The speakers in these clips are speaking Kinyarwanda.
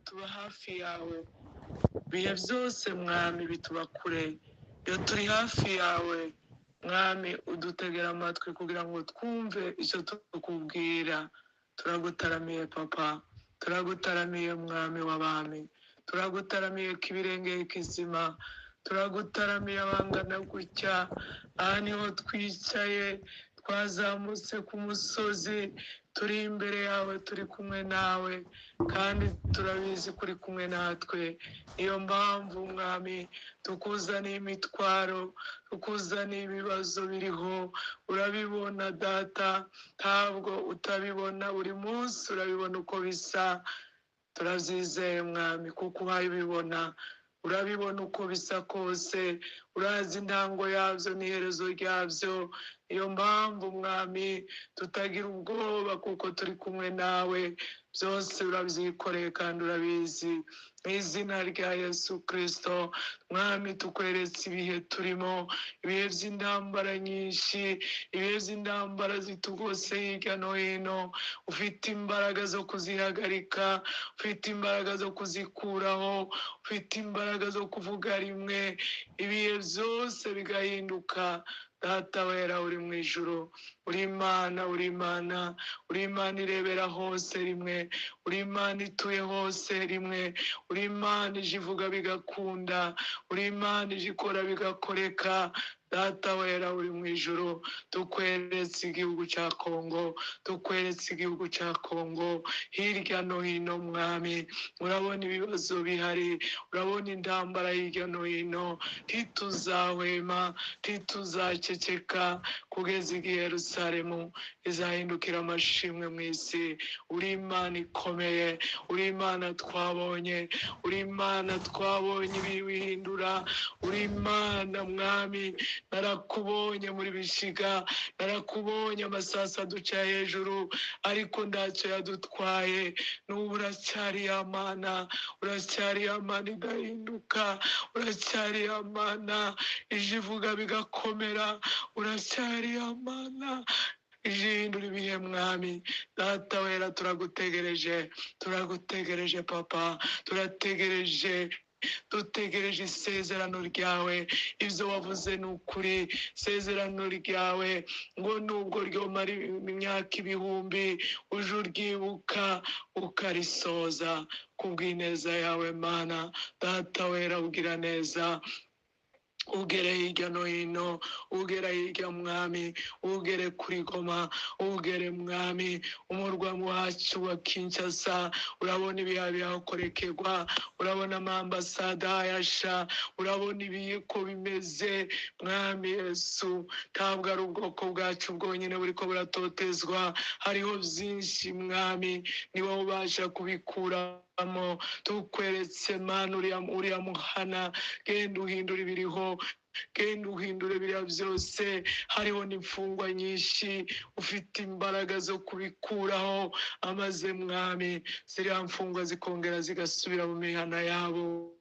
Tuba hafi yawe ibihe byose, Mwami, bituba kure. Iyo turi hafi yawe, Mwami, udutegera amatwi kugira ngo twumve icyo tukubwira. Turagutaramiye, Papa, turagutaramiye, Mwami w'abami, turagutaramiye k'ibirenge kizima, turagutaramiye abangana gutya. Aha niho twicaye, twazamutse ku musozi, turi imbere yawe, turi kumwe nawe, kandi turabizi ko uri kumwe natwe. Niyo mpamvu, Mwami, tukuzaniye imitwaro, tukuzaniye ibibazo biriho. Urabibona, Data, ntabwo utabibona. Buri munsi urabibona uko bisa. Turabyizeye, Mwami, kuko uhaye ubibona. Urabibona uko bisa kose, urazi intango yabyo n'iherezo ryabyo. Niyo mpamvu, Mwami, tutagira ubwoba kuko turi kumwe nawe. Byose urabyikoreye kandi urabizi. Mu izina rya Yesu Kirisito, Mwami, tukweretse ibihe turimo, ibihe by'intambara nyinshi, ibihe by'intambara zitugose hirya no hino. Ufite imbaraga zo kuzihagarika, ufite imbaraga zo kuzikuraho, ufite imbaraga zo kuvuga rimwe ibihe byose bigahinduka. Data wera uri mu ijuru, uri Imana, uri Imana, uri Imana irebera hose rimwe, uri Imana ituye hose rimwe, uri Imana ije ivuga bigakunda, uri Imana ije ikora bigakoreka. Data wera uri mu ijuru, tukweretse igihugu cya Kongo, tukweretse igihugu cya Kongo hirya no hino. Mwami, urabona ibibazo bihari, urabona intambara hirya no hino. Ntituzahwema, ntituzaceceka kugeza igihe Yerusalemu izahindukira amashimwe mu isi. Uri Imana ikomeye, uri Imana twabonye, uri Imana twabonye ibihindura, uri Imana, Mwami. Narakubonye muri Bishiga, narakubonye amasasu aduca hejuru, ariko ntacyo yadutwaye. N'ubu uracyari ya Mana, uracyari ya Mana idahinduka, uracyari ya Mana ije ivuga bigakomera, uracyari ya Mana ije ihindura ibihe. Mwami Data wera, turagutegereje, turagutegereje, Papa, turategereje, dutegereje isezerano ryawe. Ibyo wavuze ni ukuri. Isezerano ryawe ngo nubwo ryomara imyaka ibihumbi, uje uryibuka ukarisoza kubw'ineza yawe. Mana Data wera, ugira neza, ugere hirya no hino, ugere hirya, Mwami, ugere kuri Goma, ugere, Mwami, umurwa wacu wa Kinshasa. Urabona ibiha bihakorekerwa, urabona amambasada yasha, urabona ibiyiko bimeze. Mwami Yesu, ntabwo ari ubwoko bwacu bwonyine buriko buratotezwa, hariho byinshi. Mwami, ni wowe ubasha kubikuramo. Tukweretse, Mana, uriya muhana. Genda uhindura ibiriho, genda uhindure biriya byose. Hariho n'imfungwa nyinshi, ufite imbaraga zo kubikuraho amaze, Mwami, ziriya mfungwa zikongera zigasubira mu mihana yabo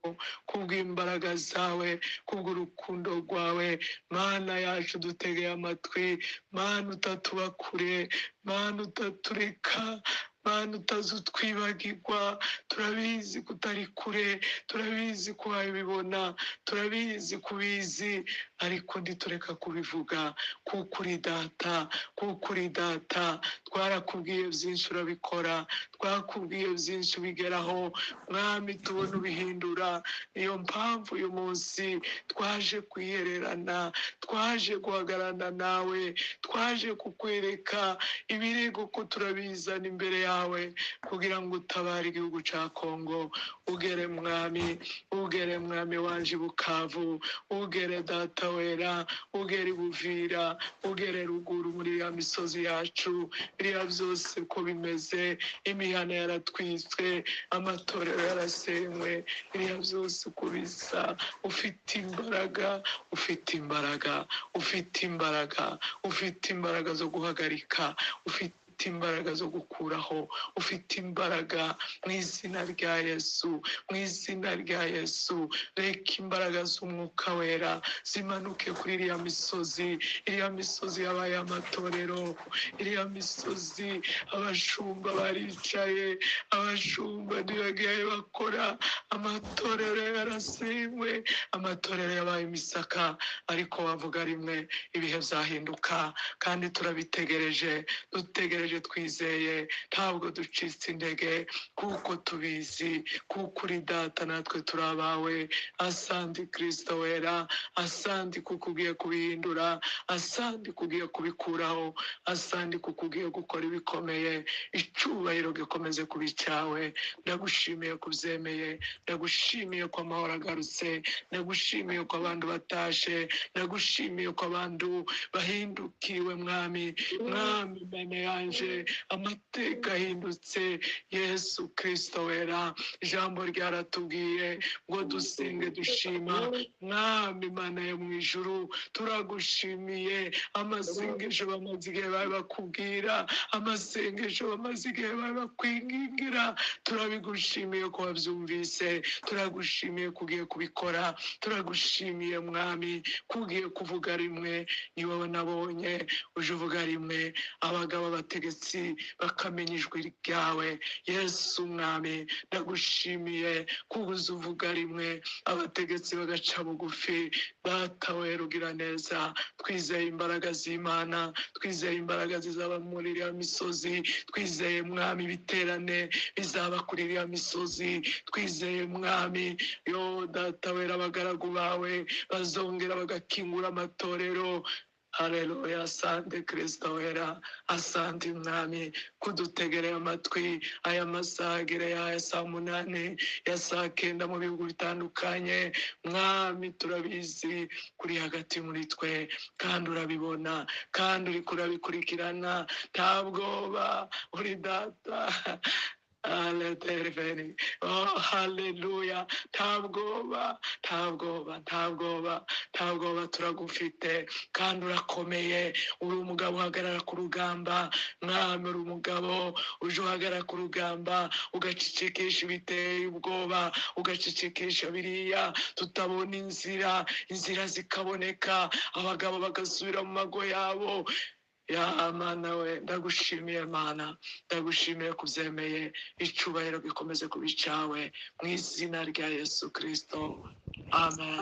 kubw'imbaraga zawe, kubw'urukundo rwawe. Mana yacu, dutegeye amatwi. Mana, utatuba kure, Mana, utatureka, Mana, utazutwibagirwa. Turabizi ko utari kure, turabizi ko wabibona, turabizi ko ubizi, ariko ntitureka kubivuga kuko uri Data, kuko uri Data. Twarakubwiye byinshi urabikora, twakubwiye byinshi ubigeraho. Mwami, tubona ubihindura. Niyo mpamvu uyu munsi twaje kwihererana, twaje guhagararana nawe, twaje kukwereka ibirego ko turabizana imbere yawe kugira ngo utabare igihugu cya Kongo. Ugere, Mwami, ugere, Mwami wanje, i Bukavu, ugere, Data wera, ugere i Buvira, ugere ruguru muri ya misozi yacu. Biriya byose uko bimeze, imihana yaratwitswe, amatorero yarasenywe, biriya byose uko bisa, ufite imbaraga, ufite imbaraga, ufite imbaraga, ufite imbaraga zo guhagarika, ufite Ufite imbaraga zo gukuraho, ufite imbaraga mu izina rya Yesu, mu izina rya Yesu. Reka imbaraga z'umwuka wera zimanuke kuri iriya misozi, iriya misozi yabaye amatorero, iriya misozi abashumba baricaye, abashumba ntibagiye bakora, amatorero yarasenywe, amatorero yabaye imisaka. Ariko wavuga rimwe ibihe byahinduka, kandi turabitegereje, dutegereje twizeye, ntabwo ducitse intege kuko tubizi, kuko uri data natwe turi abawe. Asante Kristo wera, asante kuko ugiye kubihindura, asante kuko ugiye kubikuraho, asante kuko ugiye gukora ibikomeye. Icyubahiro gikomeze kuba icyawe. Ndagushimiye kubyemeye, ndagushimiye ko amahoro agarutse, ndagushimiye ko abantu batashe, ndagushimiye ko abantu bahindukiwe. Mwami, mwami Mana yanje, amateka ahindutse. Yesu Kristo wera, ijambo ryaratubwiye ngo dusenge dushima. Mwami Mana yo mu ijuru, turagushimiye. Amasengesho bamaze igihe bari bakubwira, amasengesho bamaze igihe bari bakwingingira, turabigushimiye ko wabyumvise, turagushimiye ko ugiye kubikora, turagushimiye Mwami ko ugiye kuvuga rimwe. Ni wowe nabonye uje uvuga rimwe, abagabo abategetsi bakamenya ijwi ryawe. Yesu Mwami, ndagushimiye ko uza uvuga rimwe, abategetsi bagaca bugufi. Data wera ugira neza, twizeye imbaraga z'Imana, twizeye imbaraga zizaba muri iriya misozi, twizeye Mwami ibiterane bizaba kuri iriya misozi, twizeye Mwami yo Data wera abagaragu bawe bazongera bagakingura amatorero. Haleluya, asante Kristo wera, asante Mwami kudutegereye amatwi aya masaha agere ya saa 8 ya saa 9 mu bihugu bitandukanye. Mwami turabizi kuri hagati muri twe, kandi urabibona, kandi uri kurabikurikirana. Nta bwoba, uri data. Haleluya. Oh, haleluya. Nta bwoba, nta bwoba, nta bwoba, nta bwoba, turagufite kandi urakomeye. Uri umugabo uhagarara ku rugamba. Mwami, uri umugabo uje uhagarara ku rugamba, ugacecekesha ibiteye ubwoba, ugacecekesha biriya tutabona inzira, inzira zikaboneka, abagabo bagasubira mu mago yabo. Ya Mana we, ndagushimiye Mana, ndagushimiye kubyemeye. Icyubahiro gikomeze kuba icyawe mu izina rya Yesu Kristo, amen.